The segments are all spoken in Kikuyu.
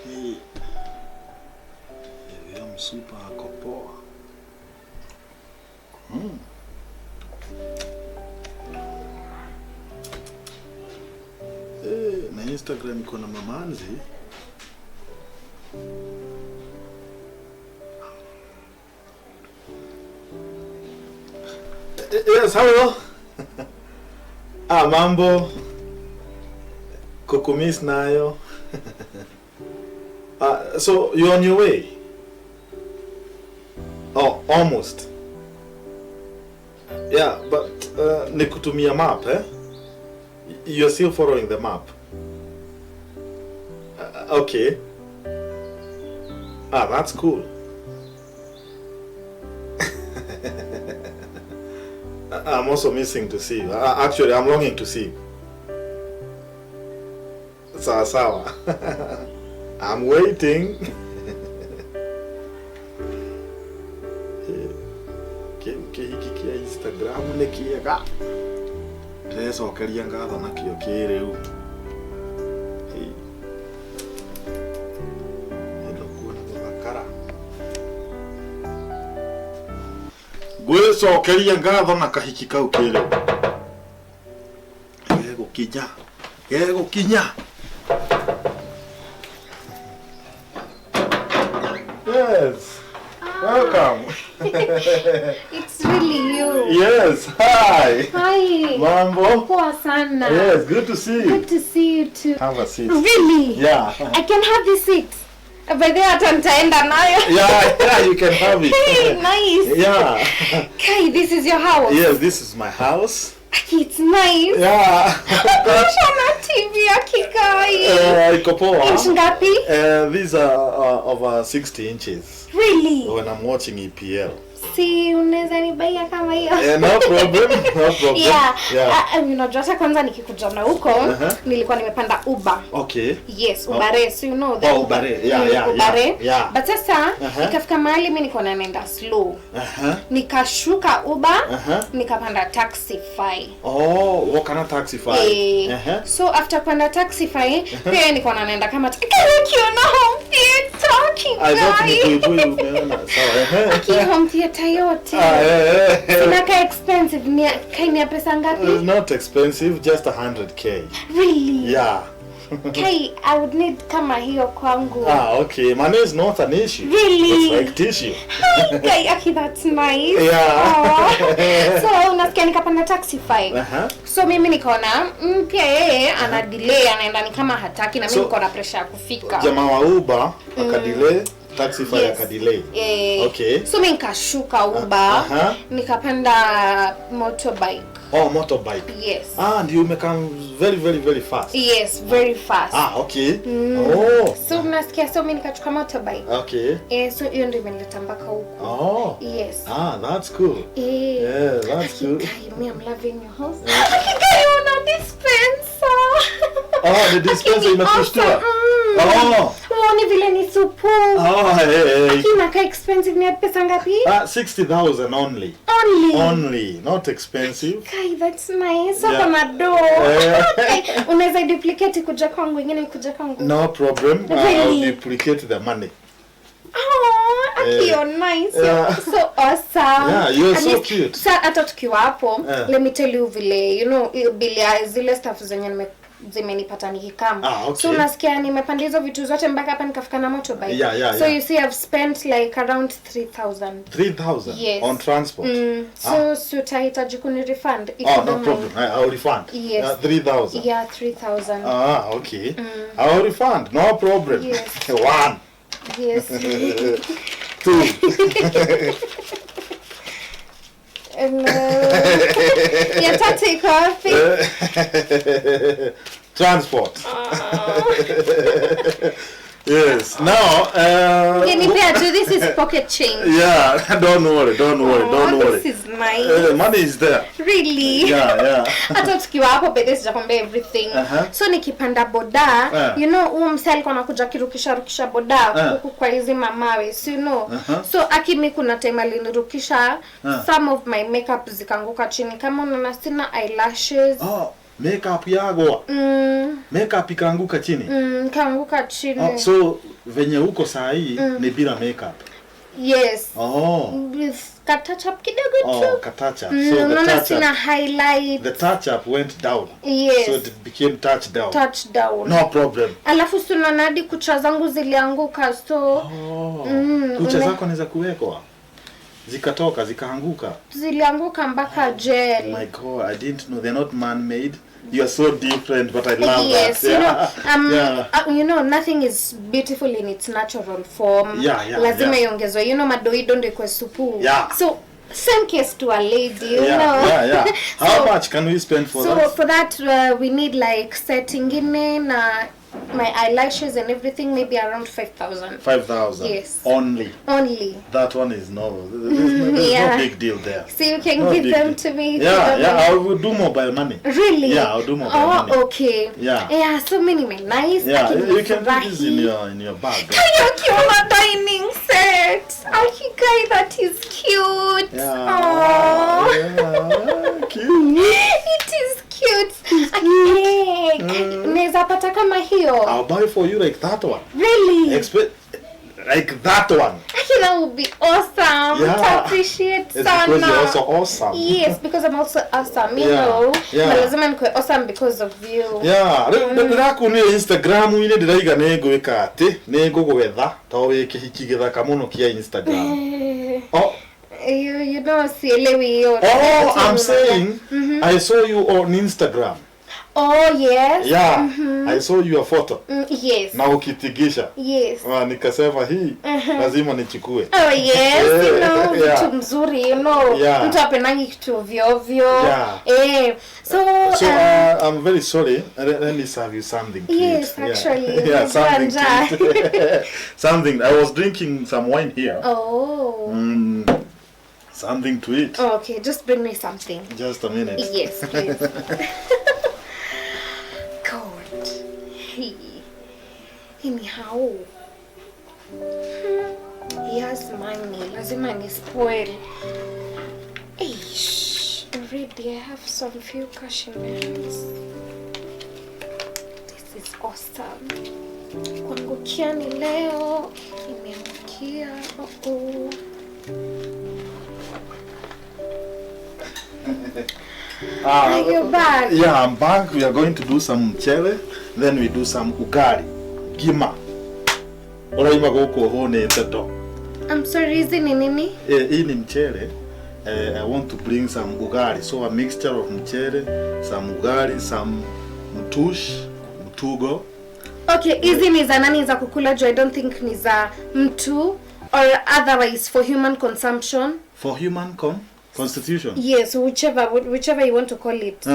Hey, huyo msupa ako poa. Eh, na Instagram iko na mamanzi. Yes, hello. Ah, mambo. Kukumiss nayo. So you're on your way? Oh, almost. Yeah, but nikutumia map, eh? You're still following the map. Okay. Ah, that's cool. I'm also missing to see you. Actually, I'm longing to see you. Sawa sawa. I'm waiting. Kĩu kĩhiki kĩa Instagram nĩ kĩega. Ndĩrecokeria ngatho nakĩo kĩrĩu. Hey. Endo kuona gũthakara. Ngwĩcokeria ngatho na kahiki kau kĩrĩu. Gegũkinya. Gegũkinya. Yes. Welcome. It's really you. Yes. Hi. Hi. Mambo. Poa sana. Yes, good to see you. Good to see you too. Have a seat. Really? Yeah. I can have this seat. By the way, hata nitaenda nayo. Yeah, you can have it. Hey, nice. Yeah. Kai, this is your house. Yes, this is my house. Aki, it's nice. Yeah. Kuisha na TV akikai. Iko poa. Inch ngapi? These are over 60 inches. Really? When I'm watching EPL. Si unaweza nibaia kama hiyo? Yeah, no problem. No problem. Yeah. Yeah. Unajua hata kwanza nikikuja na huko nilikuwa nimepanda Uber. Okay. Yes, Ubare, so you know the Oh, Ubare. Yeah, Ubare. yeah. But sasa Uh-huh. ikafika mahali mimi niko na naenda slow. Nikashuka Uber, nikapanda Taxify. Oh, what kind of taxify? Eh, so after kupanda Taxify, pia niko na naenda kama kiona home theater I thought ni kigai. buibui umeona. Sawa. Ki home theater yote. Ah, eh. Inakaa expensive ni kai ni ya pesa ngapi? It's not expensive, just 100K. Really? Yeah. Kai, I would need kama hiyo kwangu. Ah, okay. Money is not an issue. Really? It's like tissue. Kai, aki, that's nice. Yeah. Aw. So unasikia nikapanda Taxify. So mimi nikaona pia yeye ana delay, anaenda ni kama hataki na mimi So, niko na pressure ya kufika. Jamaa wa Uber akadelay, Taxify Yes. akadelay. Eh, Okay. So mimi nikashuka Uber, nikapanda motorbike. Oh, motorbike. Yes. Ah, and you come very, very, very fast. Yes, very fast. Ah, okay. Oh. So unasikia, so mimi nikachukua motorbike. Okay. Eh, so hiyo ndio imenileta mpaka huku. Oh. Yes. Ah, that's cool. Eh. Yeah, that's cool. Kai, me, I'm loving your house. Kai, una dispenser. Oh, the dispenser Aki, ni imekushtua. awesome. Oh. Uone vile ni supu. Oh, hey, hey. Aki, inakaa expensive ni ya pesa ngapi? Ah, 60,000 only. Only. Only, not expensive. Kai, that's nice. Yeah. Hapa na do. Eh. Kai, unaweza duplicate kuja kwangu, ingine kuja kwangu. No problem. I'll Really? duplicate the money. Oh, Aki, Eh. you're nice. Yeah. You're so awesome. Yeah, you're At so least, cute. Sa hata tukiwa hapo, Eh. let me tell you vile, you know, hiyo bili ya zile stuff zenye zimenipata nikikam. Ah, okay. So unasikia nimepanda hizo vitu zote mpaka hapa nikafika na motorbike. Yeah, So yeah. you see I've spent like around 3,000. 3,000 Yes. on transport. So si utahitaji kuni refund if Oh, you no don't problem. mind. I'll refund. Yes. 3,000. Yeah, 3,000. Ah, okay. I'll refund. No problem. Yes. 1. Yes. 2. And, ya tatu iko wapi? Transport. Yes. Now, Nipea tu, this is pocket change. Yeah, don't worry, don't worry, don't Oh, worry. this is nice. Money is there. Really? Yeah, yeah. Hata tukiwa hapo bedhe sijakwambia everything. So nikipanda boda, you know, huyu msee alikuwa anakuja akirukisha rukisha boda huku kwa hizi mamawe, so you know. So aki mi kuna time alinirukisha, some of my makeup zikaanguka chini. Kama unaona sina eyelashes. Oh. Makeup yagwa. Makeup ikaanguka chini. Kaanguka chini. Oh, so venye uko saa hii ni bila makeup. Yes. Oh. With ka touch up kidogo tu. Oh, ka touch up. So the Unaona touch sina up. highlight. The touch up went down. Yes. So it became touch down. Touch down. No problem. Alafu si unaona hadi kucha zangu zilianguka, so Oh. Kucha zako ni za kuwekwa. Zikatoka, zikaanguka. Zilianguka mpaka gel. Oh my God, I didn't know they're not man-made. You are so different, but I love Yes, that. you know, Yeah. you know, nothing is beautiful in its natural form. Yeah. Lazima iongezwe, you know, madoido ndio ikuwe supu. Yeah. So same case to a lady, you know. How So, much can we spend for so that? for that we need like set ingine na my eyelashes and everything, maybe around 5,000. 5,000. Yes. Only. Only. That one is no. There's Yeah. no big deal there. So you can No give big them deal. to me if you Yeah, don't yeah. mind. I will do mobile money. Really? Yeah, I'll do mobile Oh, money. okay. Yeah. Yeah, so many nice. Yeah, Aki you can put this in nimefurahi. your bag. Ukiona dining set. Akikai, that is cute. Yeah. Aww. Yeah. Cute. It is cute. Aki, naweza pata kama hiyo. I'll buy for you like that one. Really? Expect like that one. Aki, that would be awesome. Yeah. To appreciate It's sana. because you're also awesome. Yes, because I'm also awesome, you Yeah, know. yeah. Na lazima nikuwe awesome because of you. Yeah, ndĩrakuonire Instagram-inĩ, ndĩraiga nĩ ngwĩka atĩ nĩ ngũgwetha tondũ wĩ kĩhiki gĩthaka mũno kĩa Instagram. Oh, You know, sielewi hiyo. oh, I'm saying I saw you on Instagram. Oh, yes. Yeah, I saw your photo Yes. na ukitigisha. Yes. Ah, nikasema hii lazima nichukue. Oh yes, you know, vitu mzuri, you know. Yeah. Mtu apendangi kitu ovyo ovyo. Yeah. So, So I'm very sorry. Let me serve you something to Yes, eat. Yeah. actually, Yeah, something njaa. to eat. Something. I was drinking some wine here. Oh. Something to eat. Okay, just bring me something. Just a minute. Yes, please. God. Hey. Anyhow. He has money. Lazima ni spoil. Eish. Already I have some few cash in my hands. This is awesome. Kuangukia ni leo. Imeangukia. Oh oh. Ah, Are you back? Yeah, I'm back. We are going to do some mchele, then we do some ugali. Gima. Uraima gũkũ ũhũnĩte do. I'm sorry, hizi ni nini? Eh, hii ni mchele. I want to bring some ugali. So a mixture of mchele, some ugali, some mtush, mtugo. Okay, hizi ni za nani za kukula juu I don't think ni za mtu or otherwise for human consumption. For human constitution. Yes, whichever you want to call it.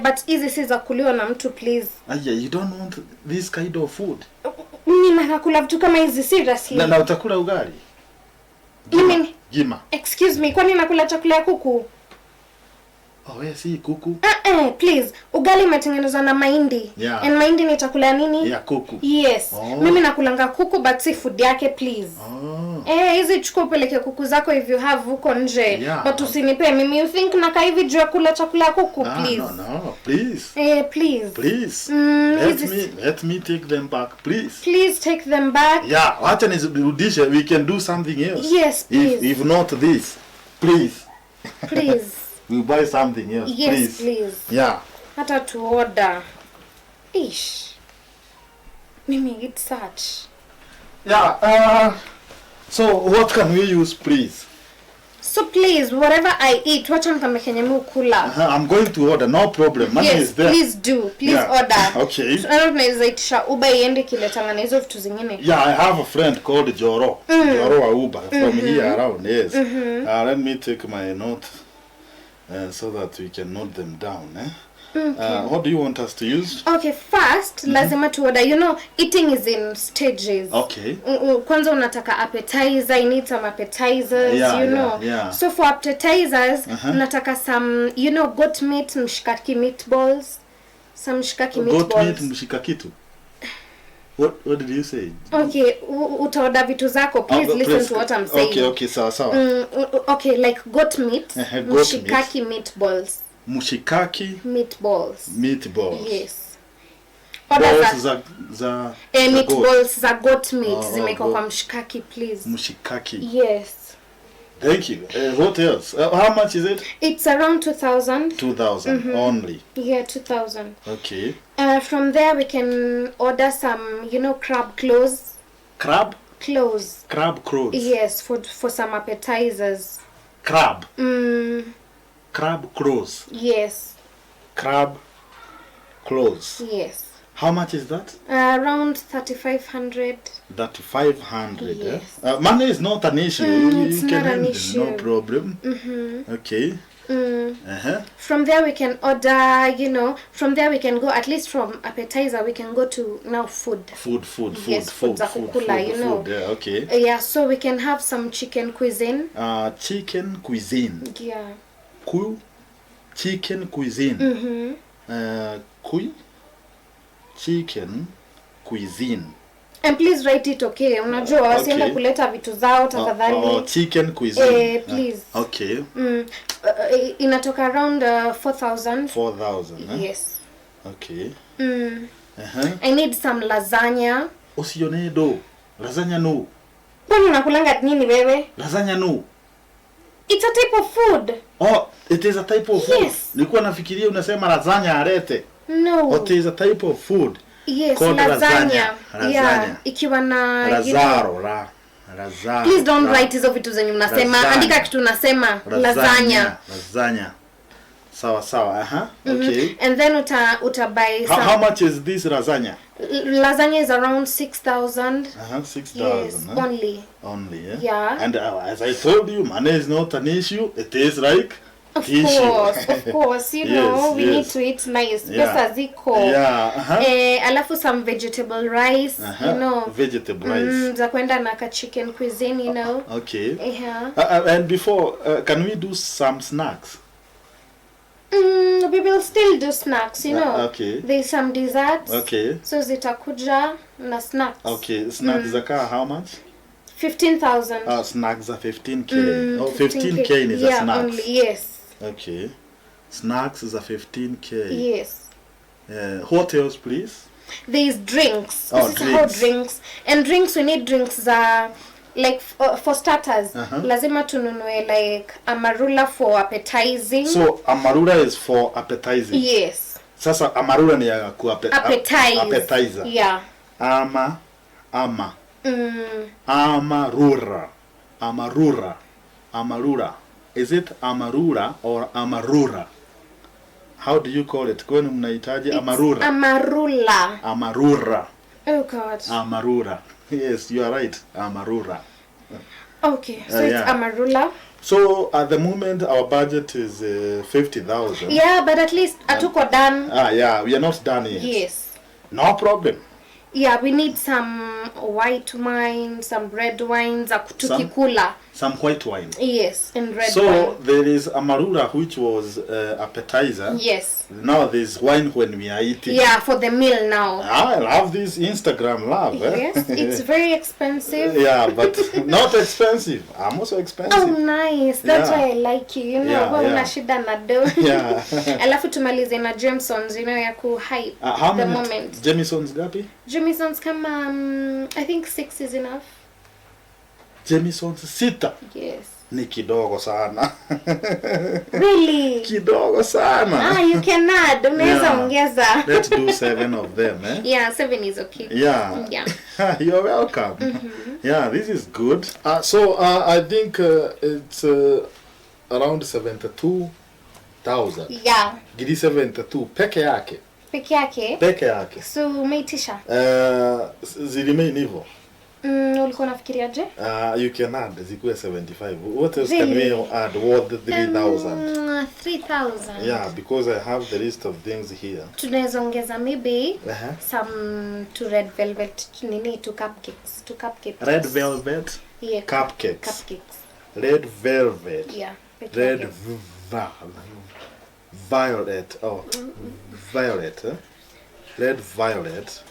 But hizi si za kuliwa na mtu, please. Aya, you don't want this kind of food. Mimi kula vitu kama hizi, seriously? Na utakula ugali? Mimi Gima. Excuse me, kwani nakula chakula ya kuku? Oh, we si kuku. Please. Ugali imetengenezwa na mahindi. Yeah. And mahindi ni chakula ya nini? Ya kuku. Yes. Oh. Mimi nakulanga kuku but si food yake, please. Oh. Eh, hizi chukua upeleke kuku zako if you have huko nje. Yeah. But usinipe mimi. You think nakaa hivi juu ya kula chakula ya kuku, Ah, please. no, please. Eh, please. Please. Let me take them back, please. Please take them back. Yeah, wacha nizirudishe. We can do something else. Yes, please. If not this, please. Please. We'll buy something else, Yes, please. please. Yeah. Hata tu order. Ish. Mimi it's such. Yeah. So what can we use, please? So please, whatever I eat, wacha nikwambie kenye mi hukula. I'm going to order. No problem. Money Yes, is there. please do. Please Yeah. order. Okay. So, I tunaweza itisha Uber iende ikiletanga na hizo vitu zingine. Yeah, I have a friend called Joro. Joro wa Uber from here around. Yes. Let me take my note so that we can note them down. Eh? What do you want us to use? Okay, first lazima tu order. You know, eating is in stages. Okay. Kwanza unataka appetizer, you need some appetizers, Yeah, you know. yeah. So for appetizers, unataka some, you know, goat meat, mshikaki meatballs. Some mshikaki Goat meatballs. meat mshikakitu. What did you say? Okay, utaorder vitu zako. Please Oh, listen please. to what I'm saying. Okay, sawa sawa. Okay, like goat meat, Goat meat. mshikaki meatballs. Mshikaki meatballs. Meatballs. Yes. Order Balls za za eh, za goat. meatballs za goat meat Oh, zimewekwa goat. kwa mshikaki, please. Mshikaki. Yes. Thank you. What else? How much is it? It's around 2000. 2000 only. Yeah, 2000. Okay. From there we can order some, you know, crab claws. Crab? Claws. Crab claws. Yes, for some appetizers. Crab. Mm, Crab claws. yes. Crab claws. Yes. How much is that? Around 3500. That 500. Yes. Eh? Money is not an issue. It's You can not an handle, no issue. problem. Mm-hmm. Okay. Mm. Uh-huh. From there we can order, you know, from there we can go, at least from appetizer we can go to now food. Food, food, food, Yes, food, food za food, kukula, food, you know. food. Yeah, okay. Yeah, so we can have some chicken cuisine. Chicken cuisine. Yeah. Chicken cuisine. Mm-hmm. Chicken cuisine. And please write it okay. Unajua wasiende Okay. kuleta vitu zao tafadhali. Oh, chicken cuisine. Eh, please. Okay. Mm. Inatoka around 4000. 4000. Eh? Yes. Okay. Mm. Uh-huh. I need some lasagna. Usione do. Lasagna no. Kwani unakulanga nini wewe? Lasagna no. It's a type of food. Oh, it is a type of food. Yes. Nilikuwa nafikiria unasema lasagna alete. No. It is a type of food. Yes, called lasagna. lasagna. Yeah, Lasagna. ikiwa na you know, Lazaro, lazaro. please don't write hizo vitu zenye unasema. Lasagna. Andika kitu unasema. Lasagna. Lasagna. Sawa sawa. Aha. Okay. And then uta buy some How much is this lasagna? Lasagna is around 6,000. Uh-huh, 6,000. Yes, huh? only. Only, eh? Yeah. And as I told you, money is not an issue. It is like Of tissue. course, of course, you Yes, know, we yes. need to eat nice. Yeah. Pesa ziko. Yeah. Uh-huh. Eh, alafu some vegetable rice, Uh-huh. you know. Vegetable rice. Mm, za kwenda na ka chicken cuisine, you know. Okay. Yeah. And before, can we do some snacks? We will still do snacks, you know. Okay. There's some desserts. Okay. So zitakuja na snacks. Okay. Snacks zaka how much? 15,000. Snacks are 15K. Mm, oh, 15K is yeah, a snacks. Only, yes. Okay. Snacks is a 15K. Yes. What else, please? There's drinks. Oh, Usisahau drinks. drinks. And drinks, we need drinks za like for starters. Uh-huh. Lazima tununue like amarula for appetizing. So amarula is for appetizing. Yes. Sasa amarula ni ya Appetize. appetizer. Yeah. Ama Mm. amarura. Amarura. Amarura. Is it amarura or amarura? How do you call it? Kwani mnahitaji amarura? Amarula. Amarura. Oh God. Amarura. Yes, you are right. Amarura. Okay, so it's yeah. amarula. So at the moment our budget is 50,000. Yeah, but at least atuko done. Ah, yeah, we are not done yet. Yes. No problem. Yeah, we need some white wine, some red wine, za tukikula. Some white wine. Yes, and red So wine. there is amarula, which was appetizer. Yes. Now there's wine when we are eating. Yeah, for the meal now. I love this Instagram love. Eh? Yes, it's very expensive. Yeah, but not expensive. I'm also expensive. Oh, nice. That's Yeah. why I like you. You know, Yeah, wewe yeah. una shida na do. Yeah. Alafu tumalize na Jamesons, you know, ya ku hype How the many moment. Jamesons gapi? Jamesons kama I think 6 is enough. Jamesons 6. Yes. Ni kidogo sana. Really? Kidogo sana. Ah, you can add. Unaweza Yeah. ongeza. Let's do 7 of them, eh? Yeah, 7 is okay. Yeah. Yeah. You're welcome. Mm-hmm. Yeah, this is good. So I think it's around 72,000. Yeah. Gidi 72 peke yake. Peke yake. Peke yake. So umeitisha? Ziremain hivyo. Ulikuwa unafikiriaje? You can add zikuwe 75. What else Really? can we add worth 3,000? 3,000. Yeah, because I have the list of things here. Tunaweza ongeza maybe Uh-huh. some to red velvet nini to cupcakes, to cupcakes. Red velvet Yeah. cupcakes. Cupcakes. Red velvet. Yeah. Peke Red yake. Violet. Oh, violet. Eh? Red violet.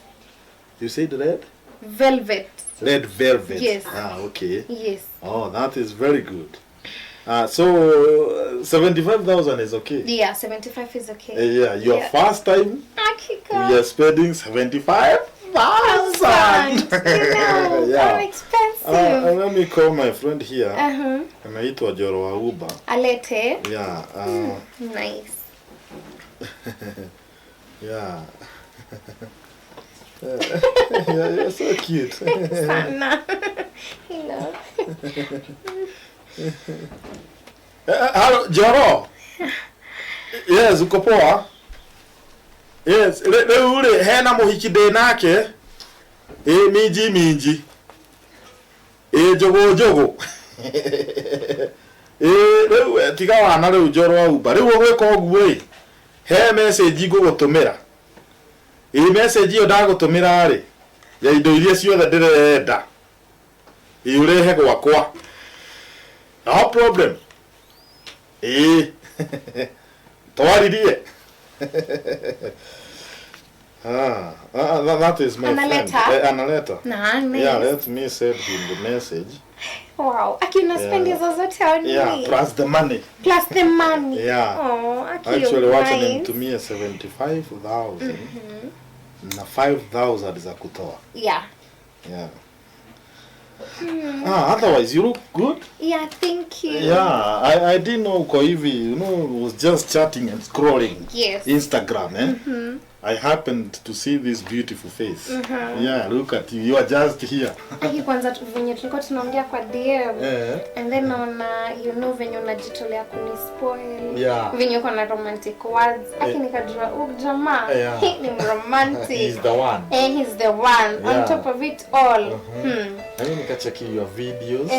You said red? Velvet. Red velvet. Yes. Ah, okay. Yes. Oh, that is very good. So 75,000 is okay. Yeah, 75 is okay. Yeah, your first time Akika. we are spending 75,000. You know, Yeah. I'm expensive. Let me call my friend here. Anaitwa Joro wa Uber. Alete. Yeah. Nice. Yeah. Yeah, you're so cute. Sana. Hello. Hello, Joro. Yes, uko poa? Yes, rĩu rĩ hena mũhiki ndĩ nake. Ĩ minji minji. Ĩ njũgũ njũgũ. Ĩ rĩu tiga wana rĩu Joro wa Uber. Rĩu ũgwĩka ũguo ĩ. He message ngũgũtũmĩra. Ĩ message ĩyo ndagũtũmĩra rĩ ya indo iria ciothe ndĩrenda. Ĩ ũrehe gwakwa. No problem. Ĩ twaririe. That is my friend. Analeta? Analeta. Nice. Yeah, let me send him the message. Wow. Aki una spend hizo zote on me. Yeah, plus the money. Plus the money. Yeah. Oh, Aki, Actually, you're wacha nice. nimtumie 75,000 na 5,000 za kutoa. Yeah. Yeah. Otherwise you look good. Yeah, thank you. Yeah, I didn't know uko hivi, you know, was just chatting and scrolling. Yes. Instagram, eh? I happened to see this beautiful face. Yeah, look at you. You are just here. Aki kwanza venye tulikuwa tunaongea kwa DM. And then naona, you know, venye unajitolea kunispoil. Yeah. Venye uko na romantic words. Aki nikajua, huyu jamaa ni romantic. He's the one. He's the one. Yeah. On top of it all. I mean, nikacheki your videos.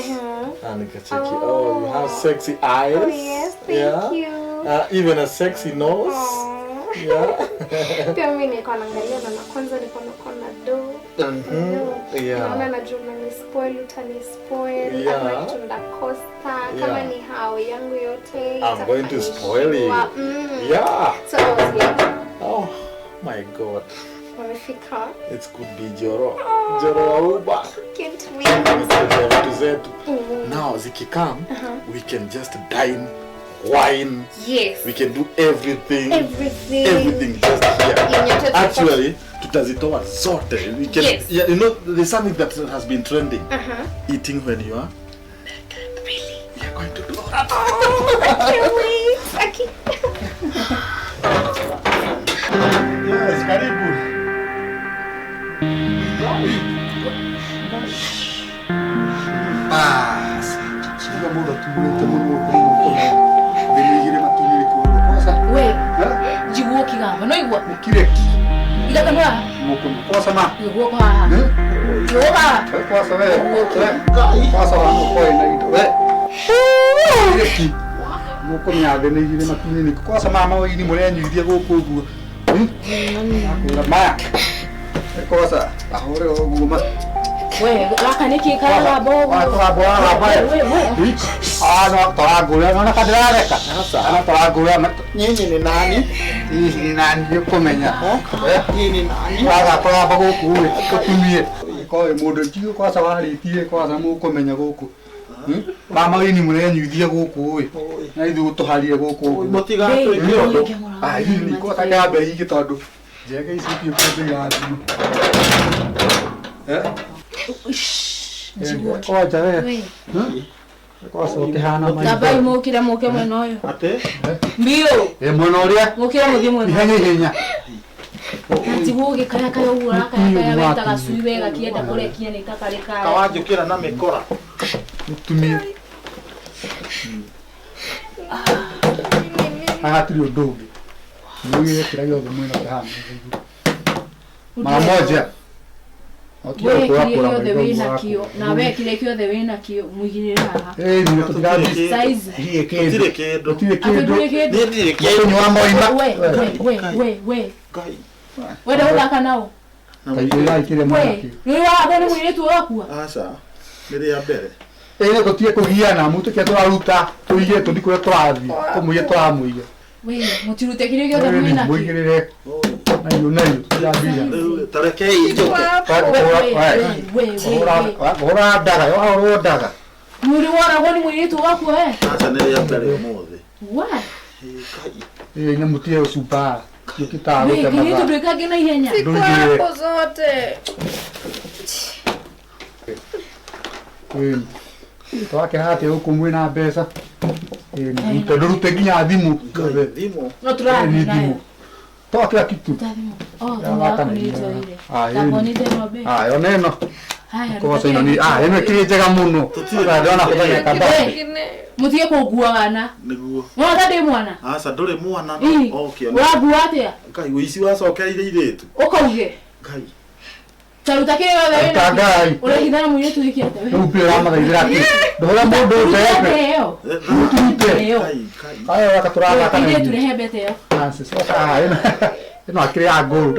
And nikacheki, oh, you have sexy eyes. Oh, yes, thank you. Even a sexy nose. Oh. Yeah. Pia mimi nilikuwa naangalia na kwanza nilikuwa naona do. Yeah. Naona najua unanispoil, utanispoil. Yeah. Kama kitu ndakosa, kama ni hao yangu yote. I'm going to spoil you. Yeah. So I was like, oh my God. Wamefika. It could be Joro. Joro wa Uber. Can't wait. Now zikikam, we can just dine, wine. Yes. We can do everything. Everything. Everything just here. Actually, tutazitoa zote. We can, Yes. Yeah, you know, there's something that has been trending. Eating when you are naked. Really? We are going to do that. Oh, I can't wait. I can't. Yes, karibu. We, jiguo kigamba no igua kireki igakanwa kosa ma igua kwa igua kosa we kosa wa no koi na ito we kireki muko myathe ni igire makinyi ni kosa mama we ni murenyuithia guku uguo akura maya kosa ahore uguo ma we gaka niki kara bogo wa wa we ah no torangura no kadirareka ana torangura nyinyi ni nani hihi ni nani ukumenya nyinyi ni nani waga koramba guku we tutumie ko mundu ti kwasa waritie kwasa mukumenya guku mama we ni murenyuithia guku we na ithu tuharie guku mutigatwike undu ah hihi ko ta kambe higi tondu njege ici ti kundu irathimo eh Koja we. Kosa ukihana mai. Tabai mukira muke mwena uyu. Ate? Mbio. Eh mwena uria. Mukira muthie mwena. Ihenya ihenya. Ati gukaya kaya uguo arakaya kaya weta gacui wega kienda kurekia ni takarika. Kawanjukira na mikora. Mutumie. Haha turi undu ungi. Muire kira giothe mwena kihana. Mara moja. We kire giothe wina kio na we kire giothe wina kio muigirire haha. Eh ni tutirathiĩ size. Gũtirĩ kĩndũ. Gũtirĩ kĩndũ. Niĩ ndirĩ kĩndũ. Kũnyua moima. We we we we. Ngai. Wenda gũthaka nao? Kaigĩrĩra ikĩrĩ mwana We, nĩ wathwo nĩ mũirĩtu wakua? Aca. Nĩ rĩa mbere. Ĩĩ gũtirĩ kũgiana mũtu kĩrĩa tũraruta tũige tũthiĩ kũrĩa tũrathiĩ tũmũige tũramũiga. We, mũtirute kĩrĩa gĩothe mwĩna kĩo. Mũigĩrĩre. Nayo nayo tũtirambia. Rĩu tarekei njoke. Hũra ndaga, wahũrwo ndaga. Mwĩrĩ woragwo nĩ mũirĩtu waku we. Aca nĩ rĩa mbere ũmũthĩ. Wa. Ĩ nyamũ ti ĩyo cuba. Yũkĩtaga We gũte kairĩtu mathaa. ndwĩkange na ihenya. Ndũigire. Kwako zote. Ĩ. Twakĩhana atĩa gũkũ mwĩna mbeca? Ĩ ndũrute ndũrute nginya thimũ. Thimũ. No Ĩ tũrathiĩ nĩ nayo. thimũ. Toa kila kitu. Ruta thimũ. Oh, Ya thimũ yaku waka nĩ nĩ njoire. Ah, ĩ. Ndakonirie ng'ombe. Ah, yona ĩno. Haya. Kosa ĩno nĩ ah ĩno ĩkĩrĩ njega mũno. Ndĩrona kũthanya kabambe. Mũtige kũngua wana. Nĩguo. Wona ta ndĩ mwana. Aca ndũrĩ mwana. Ĩ. Okay. Ũrangua atĩa? Ngai ũici wacokereire irĩtu. Ũkauge. Ngai. Ta ruta kĩrĩa gĩothe Ruta wĩnakĩo. Ngai. Ũrehithana mũirĩtu wĩke atĩa we? Rĩu mbia ũramathaithĩra kĩ? Ndũhũra mũndũ Ruta mbembe. ĩyo. Rute. Ĩyo. Ngai Ngai. Aya waka tũrathaka na Kairĩtu inyuĩ. rehe mbete ĩyo. Francis, oka haha ĩno. Ĩno akĩrĩ ya gold.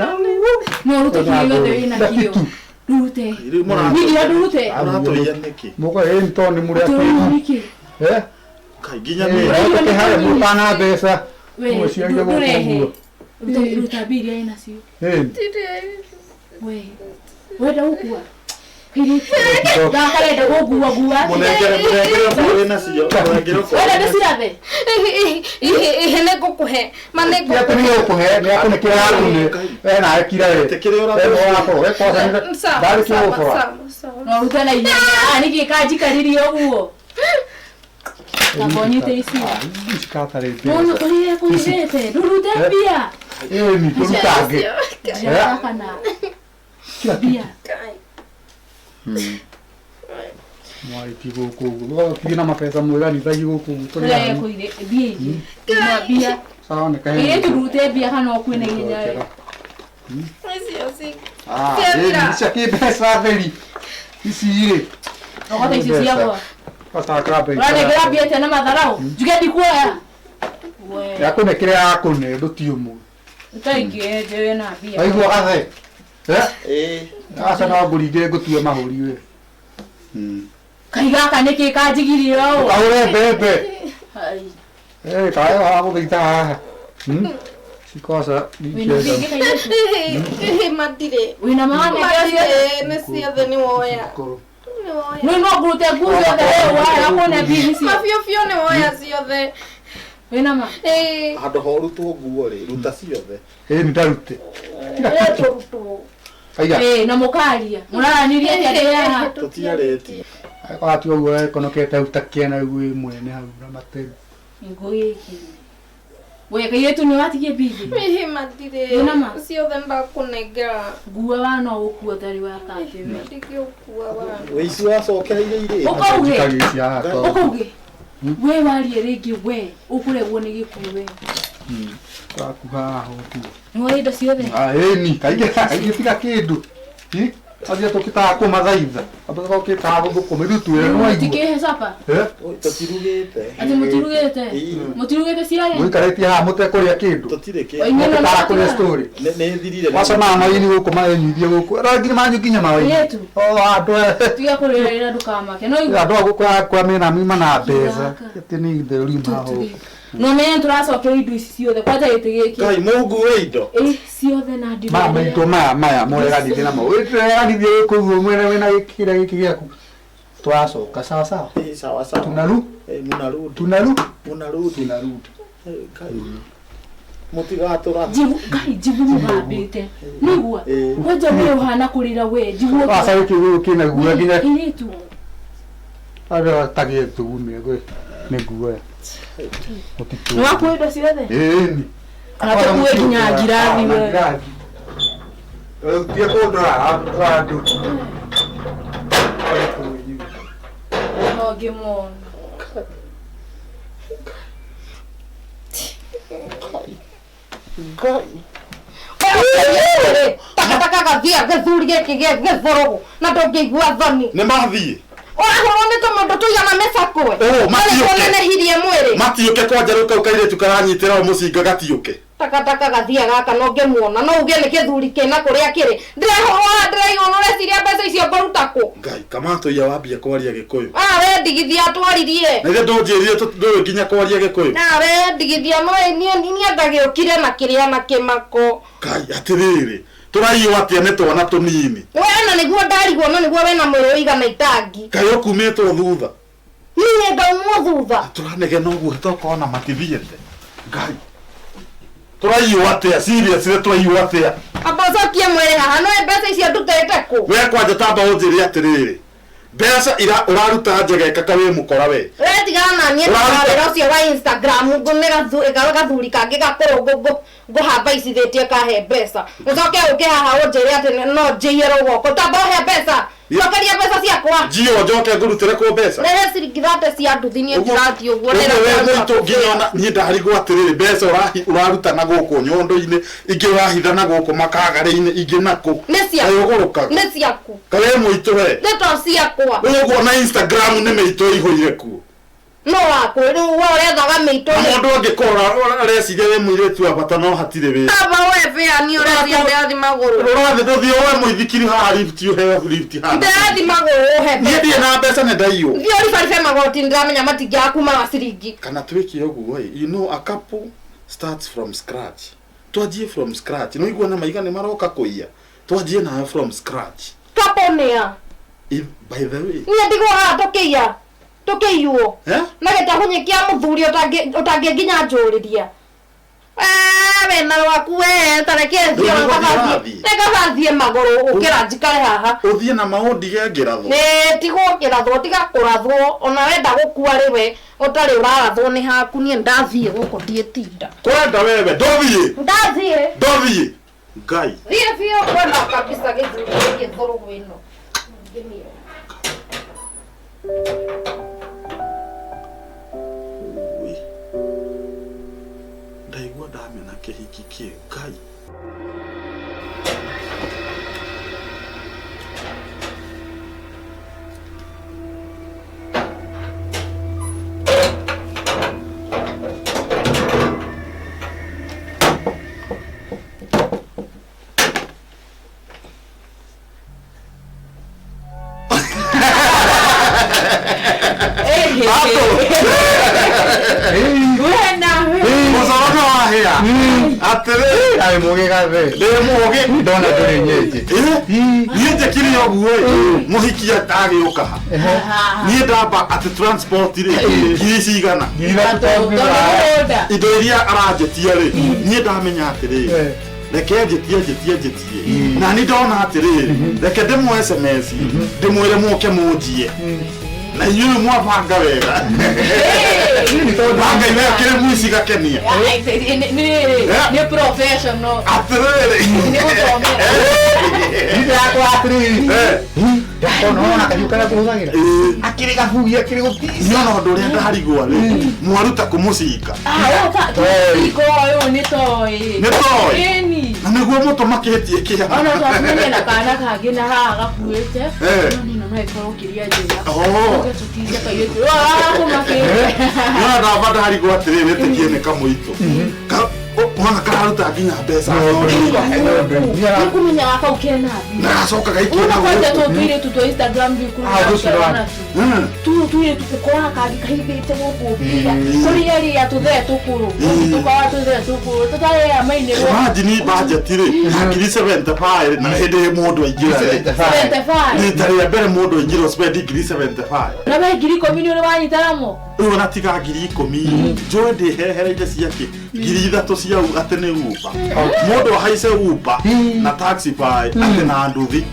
No ũrute kĩrĩa gĩothe wĩnakĩo. Rute. Rĩu Niĩ nginya ndũrute. mũratũiya nĩkĩ? Mũko ĩ nĩ tondũ nĩ mũrĩ Tũrute akĩgu. nĩkĩ? Eh? Ngai nginya Ĩ, niĩ. Ũraigua nĩ harĩa kũnyihia. mũtana mbeca. We, Mũciarire gũkũ ndũrehe. ũguo. Ruta ruta mbia iria wĩnacio. Ĩ. We. Wenda gũkua? Kairĩtu. Gakarenda gũngua ngua atĩa? Mũnengere mũnengere okorwo wĩnacio. Mũnengere okorwo. Wenda ndĩcirathe? Ihe nĩ ngũkũhe. Ma nĩ Ti atĩ nĩ ngũkũhe. ũkũhe, nĩ akũnĩ kĩrĩa yakũnĩ. We nawe kira we. Atĩ kĩrĩa ũratũhe. We wakorwo, we kosa nĩ Sawa, ndarĩ sawa, kĩgũbora. sawa, sawa. No ũrute na ihenya. Ah, nĩkĩ kanjikaririe ũguo? Ndakonyite icio. Ici katarĩ Mũndũ mbeca. kũrĩa kũhithĩte. Ndũrute mbia. Ĩ nĩ tũrutange. Njara kana Kila kitu. mbia. Mwarĩti gũkũ ũguo. Mũgagĩtigĩ na mabeca mwĩranithagie gũkũ ũguo. Tũrĩ Ũrĩa anyu. ekũire mbia ingĩ. Na mbia. Sawa nĩ kahe. Kairĩtu ndũrute mbia kana ũkue na ihenya we. Icio ci. Ah, ĩ nĩ cia kĩmbeca theri. Ici rĩ. Rogota icio ciakwa. Gacakra mbeca. Ũranengera mbia atĩa na matharau? Njuge ndikuoya. We. Yakũne kĩrĩa yakũne ndũti ũmwe. Ũtaingĩenje we na mbia. Waigua gathe? Eh? Ĩ. Aca no ngũringe ngũtue mahũri we. Kai gaka nĩkĩ kanjigirie ũũ? Kahũre mbembe. Ai. Eh, kaĩ wa gũthaitha haha. Cikoca Wĩna mbia ingĩ kairĩtu? Ihe matirĩ. Wĩna mawanengera ciothe? Matirĩ nĩ ciothe nĩ woya. Nĩ woya. Nĩ no ngũrute nguo ciothe we waya kũne mbia ici. Mabiũ biũ nĩ woya ciothe. Wĩna ma? Ĩ. Handũ ha ũrutwo nguo rĩ, ruta ciothe. Ĩ nĩ ndarute. Kila kitu. Tũrutwo. Aiga. Ĩ na mũkaria. Mũraranĩria atĩa ndĩ haha? Tũtiarĩtie. Watua ũguo ekonokete hau ta kĩana ũguo wĩ mwene hau na materu. Ngũ gĩkĩ. We kairĩtu nĩ watigie mbia ingĩ? Ihe matirĩ. Wĩna ma? Ciothe ndakũnengera. Ngua wa no ũkua ũtarĩ wa kate we. Ndingĩũkua wana. Ũici wacokereire irĩtu. Ũkauge. Njikagia ici haha tondũ. Ũkauge. We warie rĩngĩ we ũkũregwo nĩ gĩkuũ we. Waku haha ũguo. Nĩ woya indo ciothe? Ah, ĩni kaingĩ kaingĩ tiga kĩndũ. Hi? Athia tũkĩtaga kũmathaitha. Amba tũkĩtaga gũthũkũma ithuĩ twĩre nĩ waigua. Mũtikĩhe capa? Eh? Tũtirugĩte. Atĩ mũtirugĩte? Mũtirugĩte ciarĩ? Mũikarĩtie haha mũtekũrĩa kĩndũ. Tũtirĩ kĩndũ. Oinyuĩ no Mũkĩtaga kũrĩa mũtiga. story. Nĩ thirire. Wacamaga maini gũkũ marenyuithia gũkũ. Rangire manyu nginya mawaini. Kairĩtu. O andũ aya. Tiga kũrĩra ndũkamake. No igua. Andũ a gũkũ akwa mena mima na mbeca. Gaka. Atĩ nĩ itherũ riuma gũkũ. No menye tũracokeria indo ici ciothe kwanja gĩtĩ gĩkĩ. Ngai mũngue indo. Ĩ ciothe na ndirĩ. Maya maitũ maya maya mũreganithie namo. Wĩreganithie gũkũ ũguo mwene wĩna kĩrĩa gĩkĩ gĩaku. Twacoka sawa sawa. Ĩ sawa sawa. Tunaru Ĩ mũnarudi. tunaru Mũnarudi. tunarudi. Ĩ, Ngai. Mũtigatũra. Njigu Ngai njigu mũgambĩte. Nĩigua. Ĩ. Kwanja we ũhana kũrĩra we njigu. Aca gĩkĩ gũkũ kĩna guoya nginya Kairĩtu. arĩa tagĩe thugume gwĩ nĩ guoya. Mũtitũ. Nĩ wakua indo ciothe? Ĩni. Kana tũkue nginya ngirathi we. Ngirathi. Rĩu tie kũndora andũ. No ngĩmona. Ngai. Takataka gathia gĩthuri gĩkĩ gĩthũrũgũ na ndũngĩigua thoni. Nĩ mathiĩ. Ũrahũrwo nĩ tũmũndũ tũigana mĩcakwe. Ũ, matiũke. Ũnenehirie mwĩrĩ. Matiũke kwanja rĩu kau kairĩtu karanyitĩra o mũcinga gatiũke. Takataka gathia gaka no ngĩmuona no uge nĩ gĩthuri kĩna kũrĩa kĩrĩ. Ndĩrehũra ndĩraigua ũreciria mbeca icio ngũruta kũ? Ngai kamatũiya wambia kwaria gĩkũyũ. Ah, we ndigithia atwaririe. Na ithe ndũnjĩrire ndũĩ nginya kwaria gĩkũyũ. Na we ndigithia no niĩ niĩ ndagĩũkire na kĩrĩa na kĩmako. Ngai atĩrĩrĩ. Tũraiywo atĩa nĩ twana tũnini. We na nĩguo ndarigwo no nĩguo wĩna mwĩrĩ ũigana itangi. Kaĩ ũkumĩtwo thutha. Niĩ ngaumwo thutha. Tũranegena ũguo tũkona matithiĩte. Ngai. Tũraiywo atĩa? Seriously tũraiywo atĩa? Amba ũcokie mwĩrĩ haha no mbeca icio ndutĩte kũ? We kwanja tamba ũnjĩre atĩrĩrĩ. Mbeca ira ũraruta njegeka ka wĩ mũkora we. We tigana na niĩ na wĩra ũcio wa Instagram ngũnĩ gathuri kangĩ gakũrũ ngũhamba icithĩtie kahe mbeca. Ũcoke ũke haha ũnjĩre atĩ no njĩiye rũgoko. Tamba ũhe mbeca. Cokeria mbeca ciakwa. Njio njoke ngũrutĩre kũ mbeca? Rehe ciringi thate cia nduthi niĩ ndirathiĩ ũguo. Ũguo nginya ona niĩ ndarigwo atĩrĩrĩ mbeca ũraruta na gũkũ nyondo-inĩ ingĩ ũrahitha na gũkũ makagarĩ-inĩ ingĩ nakũ. Nĩ ciaku. Nĩ ciaku. Kawe mũitũ we. Ndeto ciakwa. Ũguo na Instagram nĩ mĩitũ ĩihũire kuo. No waku rĩu we ũrethaga mĩitũ. Mũndũ angĩkorwo areciria wĩ mũirĩtu wa bata no hatirĩ wĩra. Tamba we bĩa niĩ ũrethiĩ ndĩrathi magũrũ. Ũrathiĩ ndũthiĩ woe mũithikiri haha lift ũheo lift haha. Ndĩrathi magũrũ ũhe mbeca. Niĩ ndirĩ na mbeca nĩ ndaiywo. Thiĩ ũribaribe magoti ndĩramenya matingĩaga kuma ciringi. Kana twĩke ũguo ĩ, you know a couple starts from scratch. Twanjie from scratch. Nĩ ũigua na maiga nĩ maroka kũiya. Twanjie nawe from scratch. Couple nĩ a? By the way. Niĩ ndigwo haha tũkĩiya. Tũkĩiywo. Na gĩtahũnyĩ kĩa mũthuri ũtangĩnginya njũrĩria. Wena rwaku we tareke thiĩ nĩkaba thiĩ magũrũ ũkĩra njikare haha. Ũthiĩ na maũndige ngĩrathwo. Nĩ tigwo kĩrathwo tiga kũrathwo ona wenda gũkua rĩ we ũtarĩ ũrarathwo nĩ haku niĩ ndathiĩ gũkũ ndiĩtinda. Kwenda wewe ndũthiĩ. Ndathiĩ. Ndũthiĩ. Ngai. Thiĩ biũ kwenda kabisa gĩthuri gĩkĩ thũrũgũ ĩno. Ndaigua ndamena kĩhiki kĩu Ngai. Atĩrĩ mũgĩ gathe. Ndĩ mũgĩ. Ndona ndũrĩ nyenje. Niĩ njĩkire ũguo ĩ, mũhiki agĩũka ha. Niĩ ndamba atĩ transport rĩ, ngiri cigana. Indo iria aranjĩtia rĩ, niĩ ndamenya atĩrĩ, reke njĩtie. Na niĩ ndona atĩrĩ, reke ndĩmũ SMS, ndĩmwĩre mũke mũnjie. Na inyuĩ mwabanga wega. Ngai we akĩrĩ mũici gakenia. Nĩ professional. Atĩrĩrĩ. Nĩ gũthomera. Ndĩrakwa atĩrĩrĩ. Ndakona kahiũ karĩa kũhũthagĩra. Akĩrĩ gabugi akĩrĩ gũtica. No ũndũ ũrĩa ndarigwo rĩ, mwaruta kũmũcinga. Tũcinga ũyũ nĩ toĩ. Nĩ toĩ? Ĩni. Na nĩguo mũtũmakĩtie kĩama. Ona twacemania na kana kangĩ na haha gakuĩte. No nĩ no ĩkorwo kĩrĩa njĩra. Tũtice kairĩtu. Kũmakĩte. Nĩwona ndamba ndarigwo atĩrĩrĩ wĩtĩkie nĩ kamũitũ. Mwana kararuta nginya mbeca. Nĩkũmenya kau kena mbia. Na gacoka gaikia na gũkũ. Tũirĩtu twa Instagram tu tũirĩtu ũkora kangĩ kahithĩte gũkũ mbia. Kũrĩa rĩa tũthee tũkũrũ. Tũkawa tũthee tũkũrũ. Tũtarĩa mainĩrwo. Imagine budget rĩ, ngiri 75 na hĩndĩ mũndũ aingĩra rĩ. 75. Rita rĩa mbere mũndũ aingĩra spend ngiri 75. Na we ngiri ikũmi nĩ ũrĩ wanyita na moko? Rĩu ona tiga ngiri ikũmi. Njũĩ ndĩhehereire ciake ngiri ithatũ cia atĩ nĩ Uber. Mũndũ ahaice Uber na Taxify atĩ na nduthi.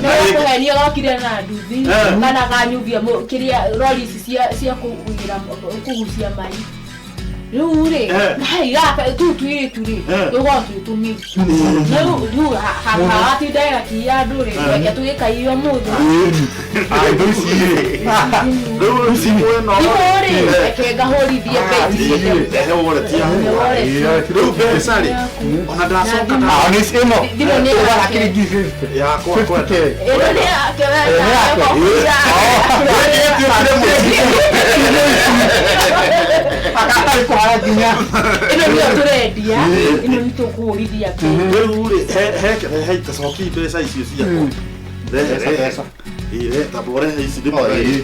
Nĩ kũhenio gokire na nduthi kana kanyubia kĩrĩa rori ici cia kũgucia mai. Rĩu rĩ, hai gaka tu tuirĩtu rĩ, tũkoragwo twĩ tũmĩitu. Rĩu hatinda gakĩiya andũ rĩ, reke tũgĩkaiywo mũthĩ. Indo ici rĩ. Rĩu ici mwena. Thimũ rĩ, reke ngahũrithie mbeca. Rehe wallet yaku. Rĩu mbeca rĩ, ona ndacoka na ĩno. Thimũ nĩ yake. Yakwa kwenda. Ĩno nĩ yake we. Akatarĩ kũhara nginya. Ĩno nĩyo tũrendia, ĩno nĩ tũkũhũrithia mbeca. Rĩu rĩ, he itacoki mbeca icio ciakwa. Rehe rehe. Ĩ tamba ũrehe ici ndĩmũrehe.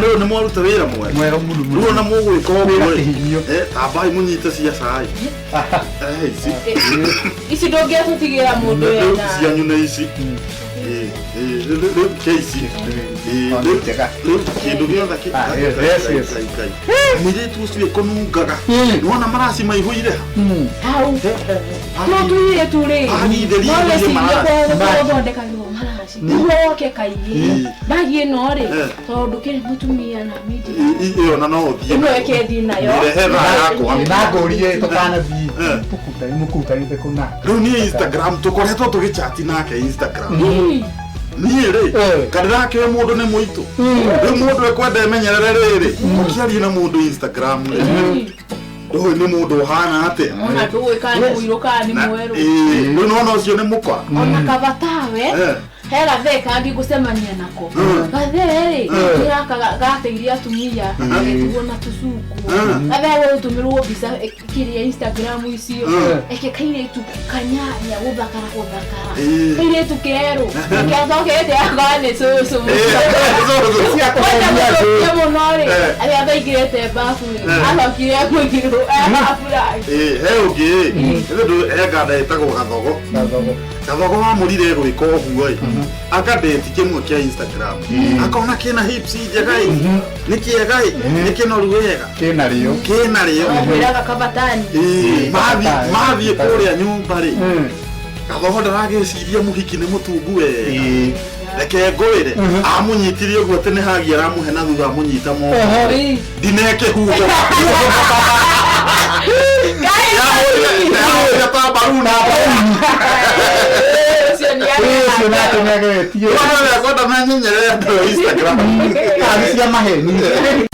Rĩu nĩ mwaruta wĩra mwega. Mwega mũno mũno. Rĩu ona mũgwĩka ũguo rĩ, tambai mũnyite cia cai. Rehe ici. Ici ndũngĩatũtigĩra mũndũ wena. Cianyu nĩ ici. Rĩu keici. Rĩu njega. Rĩu kĩndũ gĩothe Ah, yes, yes, yes. Mũirĩtu ũcio ĩkũnungaga. Nĩwona maraci maihũire ha? Hau. No tuirĩtu rĩ. Agithĩria No iria wecirie maraci. gũthondekagĩrwo maraci. Nĩguo woke kaingĩ. Bagi ĩno rĩ, Eh. tondũ kĩrĩ mũtumia na mindi. Ĩyo na no ũthiĩ. Ĩno ĩkethiĩ nayo. Rehe thaa yakwa. Na ngũrie tũkanathiĩ. Eh. Mũkutanĩte kũna. Rĩu niĩ Instagram tũkoretwo tũgĩchati nake Instagram. Ii. Niĩ rĩ, Eh. kanĩrakĩoe mũndũ nĩ mũitũ. Rĩu mũndũ ekwenda emenyerere rĩrĩ, ũkĩaria na mũndũ Instagram rĩ, Ii. ndũĩ nĩ mũndũ ũhana atĩa. Ona ndũĩ kana nĩ mũirũ kana nĩ Na- mwerũ. ĩĩ, rĩu nĩwona ũcio nĩ mũkora. Ona kabatawe. Eh. He gathee kangĩ ngũcemania nako. Gathee rĩ, nĩ gaka gateithia atumia gagĩtigwo na tũcuku. Gathee gũgũtũmĩrwo mbica kĩrĩa Instagram icio. Eke kairĩtu kanyanya gũthakara gũthakara. Ĩĩ. Kairĩtu kerũ. Gacokete akorwo nĩ cũcũ. Ĩĩ, Cia Kwenda kũhenia gũthũkia mũno rĩ, Eh. arĩa thaingĩrĩte mbabu rĩ, Eh. acokire mũirũ aburaĩ. Ĩĩ, he ũngĩ ĩ, ĩthĩ he nganda ĩtagwo gathogo. Gathogo. Gathogo wamũrire gwĩka ũguo ĩ, akandĩti kĩmwe kĩa Instagram. Akona kĩna hips njega ĩ, nĩ kĩega ĩ, nĩ kĩnoru wega, Kĩna rĩo. kĩna rĩo. Mwĩraga kabatani. Ĩĩ, Kabatani. mathiĩ kũrĩa nyũmba rĩ, gathogo ndaragĩciria mũhiki nĩ mũtungu wega. Ĩĩ. Reke ngwĩre, amũnyitire ũguo atĩ nĩ hagi aramũhe na thutha amũnyita moko. Ĩĩ. Ndinekĩhuho. Yahũrire ta mbaruni. Ũcio nĩ Ĩĩ, ũcio nake areka. nĩageretie. Kwenda menyenyere andũ a Instagram. Kadi cia maheni.